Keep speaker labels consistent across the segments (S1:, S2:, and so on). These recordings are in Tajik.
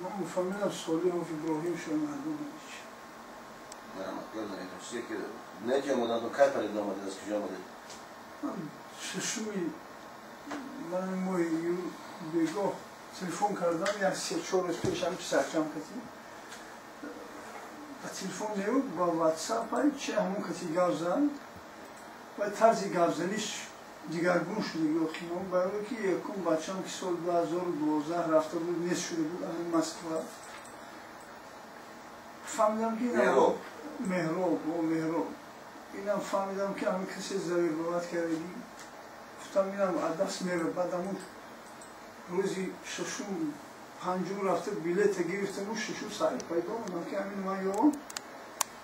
S1: Ман мефаҳмидам Солиҳов Иброҳим шуд мардум чи.
S2: Не ки омадан, кай парида омадед, аз куҷо омадед?
S1: Ман шашуми ман моҳи июл бегоҳ телефон кардам, як 3-4 рӯз пеш ҳам писарчам кати. Ба телефон неу, ба ватсап чи ҳамон кати гап зад ва тарзи гапзаниш дигаргун шудагӣ охирон, барое ки якум бачам ки соли 2012 рафта буд, нест шуда буд ҳамин Москва. Фаҳмидам ки Меҳроб, о Меҳроб. Инам фаҳмидам ки ҳамин касе завербовать кардагӣ. Гуфтам инам аз даст меравад. Баъд ҳамун рӯзи шашум панҷум рафта билета гирифтаму шашум саҳри пайдо омадам ки ҳамин ман ёвам.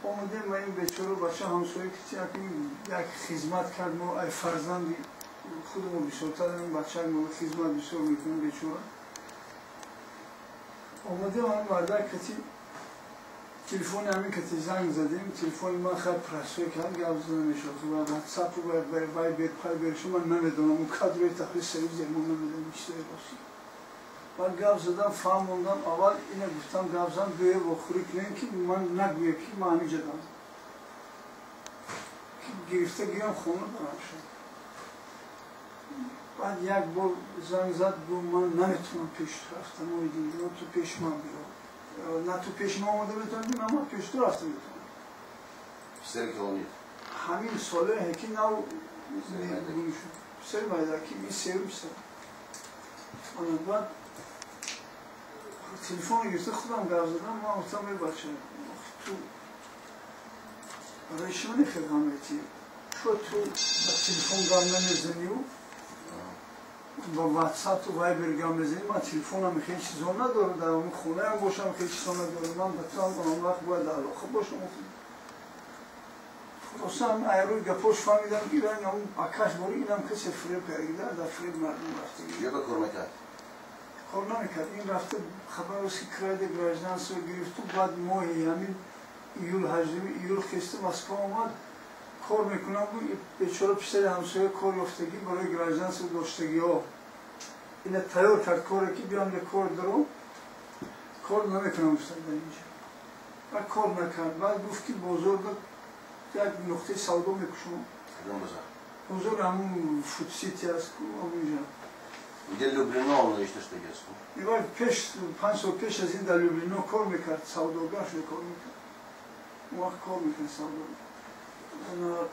S1: Омадем ва ин бечора бача ҳамсоя ки як хизмат кард, мо ай фарзанди худмо бисёртар ин бача мо хизмат бисёр мекунем бечора. Омадем ҳамин мардак кати телефони ҳамин кати занг задем, телефони ман хай простой кард, гап зада мешуд. Ва ватсап ва вайбер, пайбер шу ман намедонам, он кадрои тахри союз мо намедонам чизои рости. Баъд гап задам, фаҳмондам, аввал ина гуфтам гап зан, гӯя вохӯрӣ кунем ки ман нагӯя ки ман ҳаминҷа дам. Гирифта гирам хона барам шуд. Баъд як бор занг зад, гуфт ман наметавонам пеш рафтам, ой дин, ту пеш ман биё. На ту пеш ман омада метавонӣ, на ман пеш ту рафта метавонам.
S2: Писари калонит?
S1: Ҳамин солҳое ки нав шуд. Писари майдаки, ин сеюм писар. Баъд телефон гирифта худам гап задам, ман гуфтам эй бача, ту барои чӣ мехел ғам метиҳӣ? Чо ту ба телефон гап намезанию ба ватсапту вайбер гап мезанӣ? Ман телефонам хеле чизо надорам, дар ҳамин хонаам бошам хеле чизо надорам, ман ба ту он вақт бояд дар алоқа бошам. Хулоса ай рӯи гапош фаҳмидам ки акаш бори инам касе фиреб кардагида, дар фиреб мардум рафтагӣ.
S2: Ё ба кор мекард?
S1: Кор намекард. Ин рафта хабаровски крайда гражданство гирифту, баъд моҳи ҳамин июл, 8 июл хеста Москва омад, кор мекунам, бечора писари ҳамсоя кор ёфтагӣ барои гражданство доштагиҳо. Ина тайёр кард коре ки биям де кор даром, кор намекунам гуфтам дар инҷа. Баъд кор накард. Баъд гуфт ки бозорда як нуқтаи савдо мекушам. Бозор ҳамун Фудсити аст ку ҳамунҷа.
S2: Где Люблино он навишта шудагӣ аст?
S1: Ивай пеш, 5 сол пеш аз ин дар Люблино кор мекард, савдогар шуда кор мекард. Он вақт кор мекард савдогар.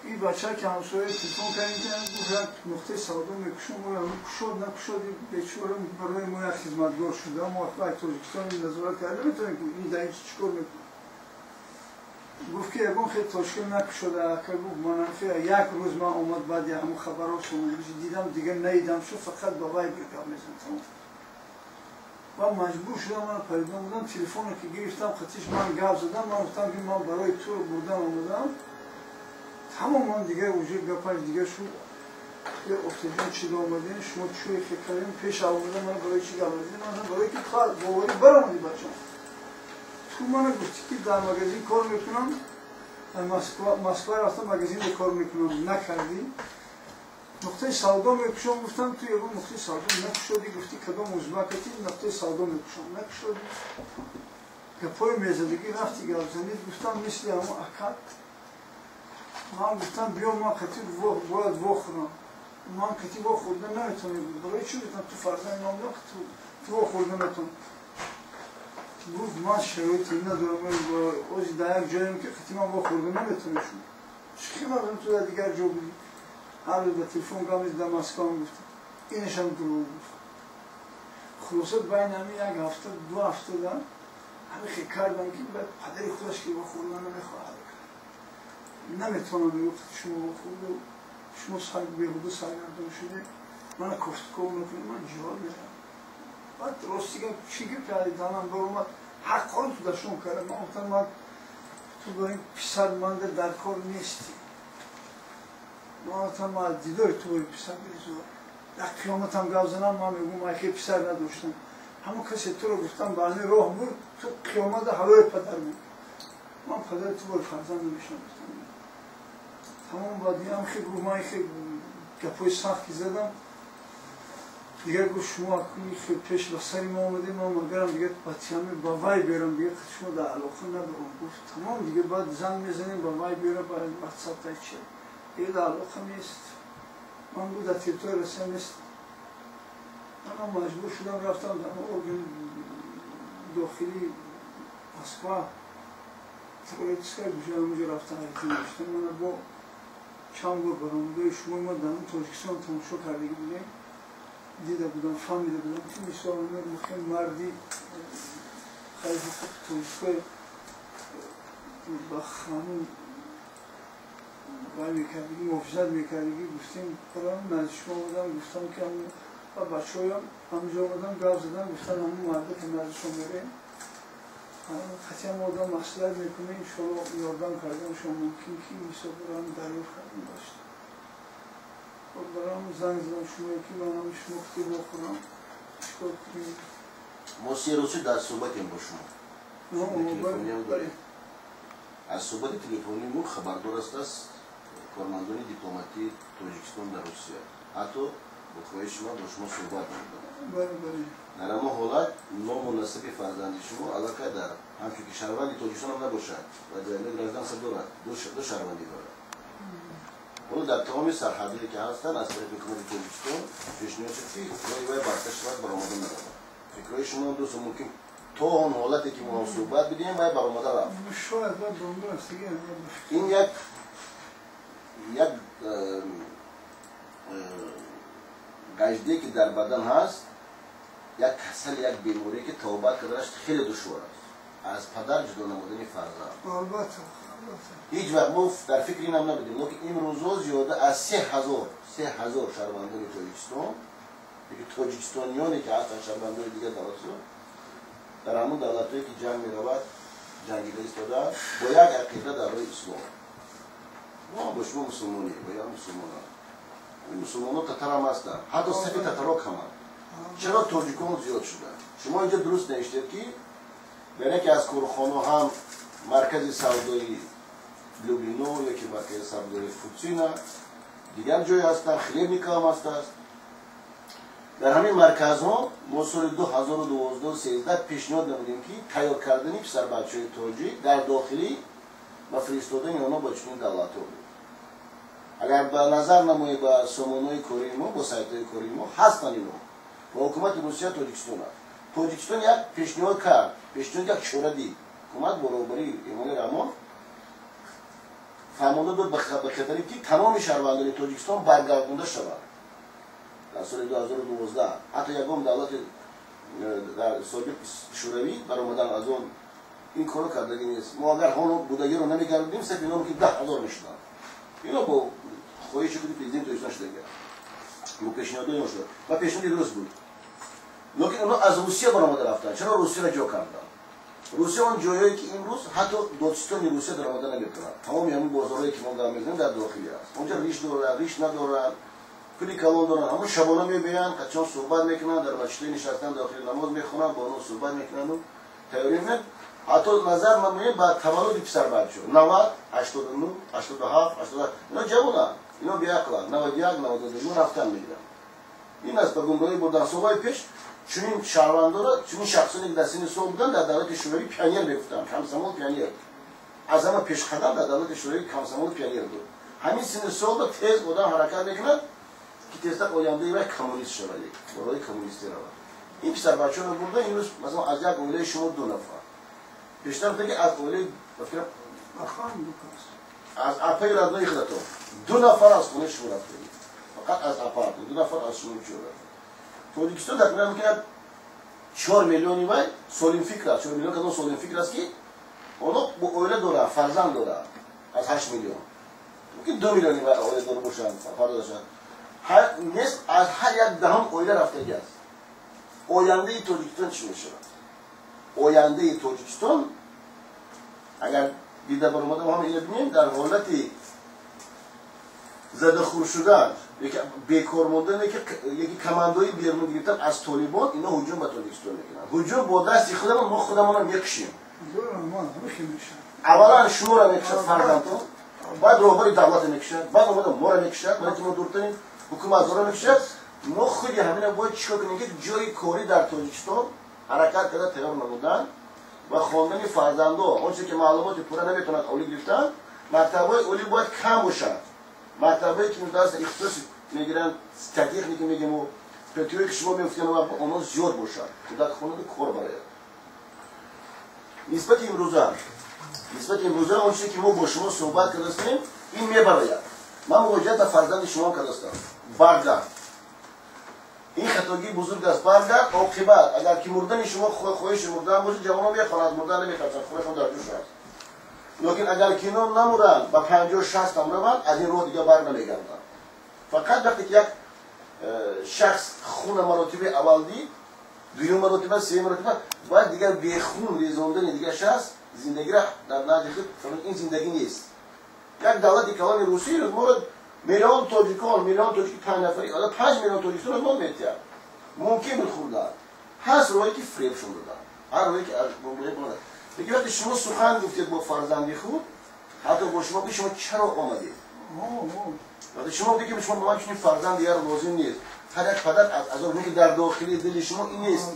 S1: Ин бача ки ҳамсоя телефон кардем, гуфт як нуқтаи савдо мекушам, кушод накушод, бечора барои мо як хизматгор шуда, мо вақт ай Тоҷикистон назорат карда наметавонем, ин дар ин чӣ кор мекунад. Гуфт ки ягон хел Тошкент накушода, ака гуфт манам хел як рӯз ман омад баъди ҳамон хабарҳо дидам, дигар наидам шуд, фақат ба вайбер гап мезанам. Ва маҷбур шудам, ман пайдо будам, телефоне ки гирифтам, қатиш ман гап задам, ман гуфтам ки ман барои туро бурдан омадам. Тамом ман дигар уже гапаш дигар шуд. Офтаҷон чӣ омадем, шумо чӯе фикр кардем, пеш омадам, ман барои чӣ гап задем? Ман барои ки ту боварӣ баромадӣ бачам. Ту мана гуфтӣ ки дар магазин кор мекунам, дар Москва рафтам магазинде кор мекунам, накардӣ. Нуқтаи савдо мекушам, гуфтам ту ягон нуқтаи савдо накушодӣ, гуфтӣ кадом узбакати нуқтаи савдо мекушам, накушодӣ. Гапҳои мезадагӣ рафти гап занид, гуфтам мисли ҳамон акат. Ман гуфтам биё ман кати бояд вохӯрам. Ман кати вохӯрда наметавонам. Барои чӣ гуфтам ту фарзанди ман ту вохӯрда наметавонам. Гуфт ман шароите надорам, ози дар як ҷоем ки кати ман вохӯрда наметавонам. Чӣ хел ту дар дигар ҷо будӣ? Ҳар рӯз ба телефон гап мезад, дар Москва гуфтам. Инашам дурӯғ гуфт. Хулоса байни ҳамин як ҳафта, 2 ҳафтада ҳамин хел кардам ки баъд падари худаш ки вохӯрда намехоҳад. Наметавонам мегуфт шумо вохӯрда, шумо беҳуда саргардон шуде, мана кофтуков мекунем, ман ҷавоб меравам. Баъд рости гап чӣ гап данам баромад, ҳаққоро ту дашном кардам. Ман гуфтам ман ту барои писар манда дар кор нестӣ. Ман гуфтам ман аз дидори ту барои писар безор. Дар қиёматам гап занам, ман мегӯям ман хел писар надоштам. Ҳамон касе туро гуфтам ба ҳамин роҳ бурд, ту қиёмата ҳавои падар буд. Ман падари ту барои фарзанд намешавам. Тамом баъд ям хел гуфт, ман хел гапҳои сахт ки задам, Дигар гуфт шумо пеш ба сари мо омадем, мо магарам дигар ба тиами ба Вайберам дигар шумо дар алоқа надорам. Гуфт тамом, дигар баъд занг мезанем ба Вайбера, ба Ватсап та чи дигар дар алоқа нест. Ман гуфт дар территорияи Россия нест. Ман маҷбур шудам рафтам дар органи дохили Москва, Троицкая, ҳамонҷо рафтам навиштам. Мана бо чанд бор баромадои шумо ма дар Тоҷикистон тамошо кардагӣ будем, дида будам, фаҳмида будам, ки мисол мухим марди хайри ҳуқуқи тоҷикои ба қонун вай мекардагӣ, муҳофизат мекардагӣ. Гуфтем барам назди шумо будам, гуфтам ки ва бачаҳоям ҳамҷо омадам, гап задам, гуфтам ҳамун марда ки назди шумо мерем, қатъиян одам маслиҳат мекунем, иншоалло ёрдам кардам шумо мумкин ки мисол барам дарёфт кардем бошад. Барам занг задам шумо ки ман ҳам шумо хати бохӯрам, чикор кунем?
S2: Мо 3 рӯзи дар суҳбатем бо шумо. Аз суҳбати телефонии мо хабардор аст аз кормандони дипломатии Тоҷикистон дар Русия. Ҳатто бо хоҳиши ман бо шумо суҳбат намудам. Дар ҳамон ҳолат ному насаби фарзанди шумо аллакай дар ҳамчун ки шаҳрванди Тоҷикистон ҳам набошад ва двойное гражданство дорад, ду шаҳрвандӣ дорад. Ҳоло дар тамоми сарҳадое ки ҳастанд, аз тарафи ҳукумати Тоҷикистон пешниҳод шуд, ки роҳи вай баста шавад, баромада наравад. Фикрҳои шумо дӯст, мумкин то он ҳолате ки мо суҳбат бидиҳем, вай баромада рафт. Ин як гаждие ки дар бадан ҳаст, як касал, як беморие ки тавбат карданаш хеле душвор аст, аз падар ҷудо намудани фарзанд. Ҳеҷ вақт мо дар фикри инам набудем, лекин имрӯзо зиёда аз 3000 шаҳрвандони Тоҷикистон, тоҷикистониёне ки ҳастанд шаҳрвандони дигар давлатҳо, дар ҳамон давлатҳое ки ҷанг меравад, ҷангида истодаанд бо як ақида дар роҳи ислом. Мо бо шумо мусулмонӣ, бо як мусулмонанд. Мусулмонон татарам ҳастанд, ҳатто сафи татаро каманд. Чаро тоҷикон зиёд шуданд? Шумо инҷо дуруст навиштед, ки дар яке аз корхоно, ҳам маркази савдои Люблино ёки маркази савдои Фуцина, дигар ҷое ҳастанд, Хлебниковам ҳастааст. Дар ҳамин марказҳо мо соли 2012-13 пешниҳод намудем, ки тайёр кардани писарбачаҳои тоҷик дар дохилӣ ва фиристодани онҳо ба чунин давлатҳо буд. Агар ба назар намоед ба сомонаҳои кории мо, бо сайтҳои кории мо ҳастанд ино. Бо ҳукумати Русия Тоҷикистон аст. Тоҷикистон як пешниҳод кард, пешниҳод як чора дид. Ҳукумат бо роҳбарии Эмомалӣ Раҳмон фармонда дод ба хатаре, ки тамоми шаҳрвандони Тоҷикистон баргардонда шавад. Дар соли 2012 ҳатто ягон давлати дар собиқ Шӯравӣ баромадан аз он ин корро кардагӣ нест. Мо агар ҳоло будагиро намекардем, сафи ино ки 10,000 мешуданд. Ино бо хоҳиши худи президенти Тоҷикистон шудага, бо пешниҳодои он шуда ва пешниҳоди дуруст буд. Лекин онҳо аз Русия баромада рафтанд. Чаро Русияро ҷо карданд? Русия он ҷойҳое ки имрӯз ҳатто додситони Русия даромада наметавонад. Тамоми ҳамин бозорҳое ки мо гап мезанем, дар дохилӣ аст. Онҷо риш дорад, риш надорад, пули калон доранд, ҳамон шабона мебиёянд, қачон суҳбат мекунанд, дар масҷидҳои нишастан дохили намоз мехонанд, бо онҳо суҳбат мекунанду тайёрӣ мекунанд. Ҳатто назар намоем ба таваллуди писарбачо: 90, 89, 87, 88. Ино ҷавонанд, ино беақланд. 91, 92 рафтан мегиранд. Ин аст ба гумроҳӣ бурдан. Солҳои пеш чунин шаҳрвандоро, чунин шахсоне ки дар синни сол буданд, дар давлати Шӯравӣ пионер мегуфтанд, комсомол, пионер. Аз ҳама пешқадам дар давлати Шӯравӣ комсомол, пионер буд. Ҳамин синни солро тез одам ҳаракат мекунад, ки тезтар ояндаи вай коммунист шавад, барои коммунистӣ равад. Ин писарбачаро бурда имрӯз, масалан, аз як оилаи шумо ду нафар. Пештар гуфта ки аз оилаи, аз апаи родной худатон ду нафар аз хонаи шумо рафтагӣ, фақат аз апаатон ду нафар аз шумо чо рафт. Тоҷикистон тақрибан мумкин 4 миллиони вай солимфикр аст. 4 миллион кадом солимфикр аст, ки онҳо бо оила доранд, фарзанд доранд? Аз 8 миллион мумкин 2 миллиони вай оиладор бошанд, фарзанд дошанд. Нест аз ҳар як даҳум оила рафтагӣ аст. Ояндаи Тоҷикистон чӣ мешавад? Ояндаи Тоҷикистон, агар дида баромада ҳама ина бинем, дар ҳолати задахӯр шудан, бекор мондан, яки командои берун гирифтан аз толибон, ино ҳуҷум ба Тоҷикистон мекунанд. Ҳуҷум бо дасти худамон, мо худамонро мекушем. Аввалан шуморо мекушад, фарзандон, баъд роҳбари давлатро мекушад, баъд омада моро мекушад, барои ки мо дуртарем, ҳукуматдорро мекушад. Мо худи ҳамина бояд чикор кунем, ки ҷои корӣ дар Тоҷикистон ҳаракат карда тайёр намудан ва хондани фарзандо, он чизе ки маълумоти пурра наметавонад олӣ гирифтан, мактабҳои олӣ бояд кам бошад. Мактабҳое ки мутаассиф ихтисос мегиранд, техники мегирему ПТУе ки шумо мегуфтед, онҳо зиёд бошад, кӯдак хонаду кор барояд. Нисбати имрӯза он чизе ки мо бо шумо суҳбат кардастем, ин мебарояд. Ман муроҷиат ба фарзанди шумо кардастам. Баргард. Ин хатогии бузург аст. Баргард, оқибат. Агар ки мурдани шумо хоҳиши мурдан бошад, ҷавонон мехонанд, мурдан намехарсанд, хунашон дар ҷӯш аст. Лекин агар ки ино намуранд, ба 50-60 ҳам раванд, аз ин роҳ дигар бар намегарданд. Фақат вақте ки як шахс хуна маротибаи аввал дид, дуюм маротиба, сеюм маротиба, бояд дигар бехун резондани дигар шахс зиндагиро дар назди худ, ин зиндагӣ нест. Як давлати калони Русия моро миллион тоҷикон, миллион тоҷики 5 нафари, 5 миллион тоҷикистонро нон метиҳад. Мумкин буд хӯрдан. Ҳаст роҳе ки фиребшон доданд. Ҳар роҳе ки лекин вақте шумо сухан гуфтед бо фарзанди худ, ҳатто бо шумо ки шумо чаро омадед? Вақте шумо гуфтед ки шумо ба ман чунин фарзанд дигар лозим нест. Ҳар як падар аз азоб ки дар дохили дили шумо ин нест.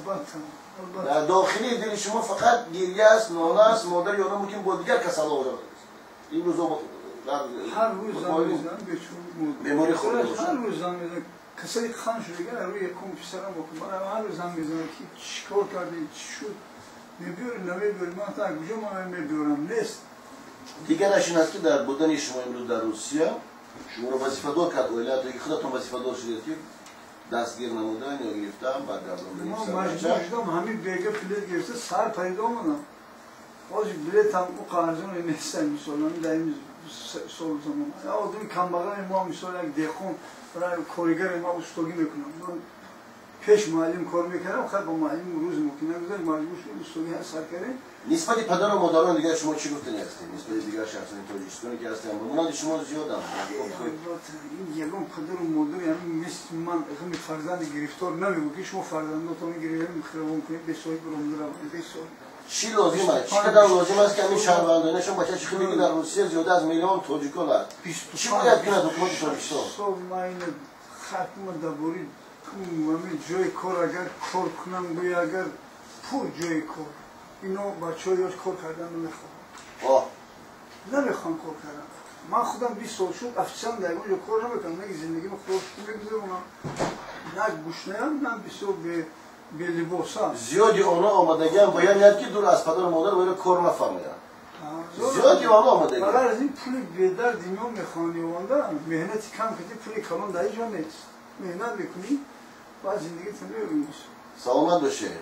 S2: Дар дохили дили шумо фақат гиря аст, нола аст, модари онҳо мумкин бо дигар касало омада. Имрӯз
S1: ҳар рӯз занг мезанам,
S2: беморӣ хӯрда
S1: бошад. Ҳар рӯз занг мезанам, касали хан шуда, рӯи якум писарам ҳар рӯз занг мезанам ки чӣ кор кардӣ, чӣ шуд, мебиёрӣ, намебиёрӣ, ман та куҷо ман мебиёрам, нест.
S2: Дигараш ин аст ки дар будани шумо имрӯз дар Русия шуморо вазифадор кард оилаатон, ки худатон вазифадор шудед ки дастгир намудан ё гирифтан, баргардондани
S1: писарбача. Ман маҷбур шудам, ҳамин бега билет гирифта сар пайдо омадам. Ҳозир билетам ӯ қарзон нестам, мисол дар ин сол замон. Одами камбағали мо, мисол як деҳқон, коригари ма устогӣ мекунам. Ман пеш муаллим кор мекардам, хай бо муаллим рӯз мумкин нагузашт, маҷбур шудем устогӣ сар кардем.
S2: Нисбати падару модарон дигар шумо чӣ гуфтани ҳастед? Нисбати дигар шахсони тоҷикистоне ки ҳастанд, монанди шумо зиёданд.
S1: Албатта, ин ягон падару модар мисли ман ҳами фарзанди гирифтор намегӯ ки шумо фарзандотон гирифтем хиробон кунед, бесоҳиб ромда равед, бесоҳиб.
S2: Чӣ лозим аст? Чӣ қадар лозим аст ки ҳамин шаҳрвандонашон бача чӣ хеле дар Русия зиёда аз миллион тоҷикон аст? Чӣ бояд кунад ҳукумати Тоҷикистон?
S1: Сол ман ина хатма дабори ҳамин ҷои кор агар кор кунам, гӯя агар пур ҷои кор, ино бачаҳои ёш кор кардан намехоҳанд. Намехоҳам кор кардан. Ман худам 20 сол шуд официант дар ягон ҷо кор намекунам, на зиндагиро худо мегузаронам, на гушнаям, на бисёр белибосам.
S2: Зиёди онҳо омадагиам бояд ният ки дур аз падару модар бояд кор нафармоянд. Зиёди онҳо омадагиам.
S1: Ба ғайр аз ин пули бедард ино мехоҳанд ёванда, меҳнати кам кардӣ, пули калон дар ҳеҷ ҷо нест. Меҳнат мекунӣ, баъд зиндагиро меёбӣ.
S2: Саломат бошед.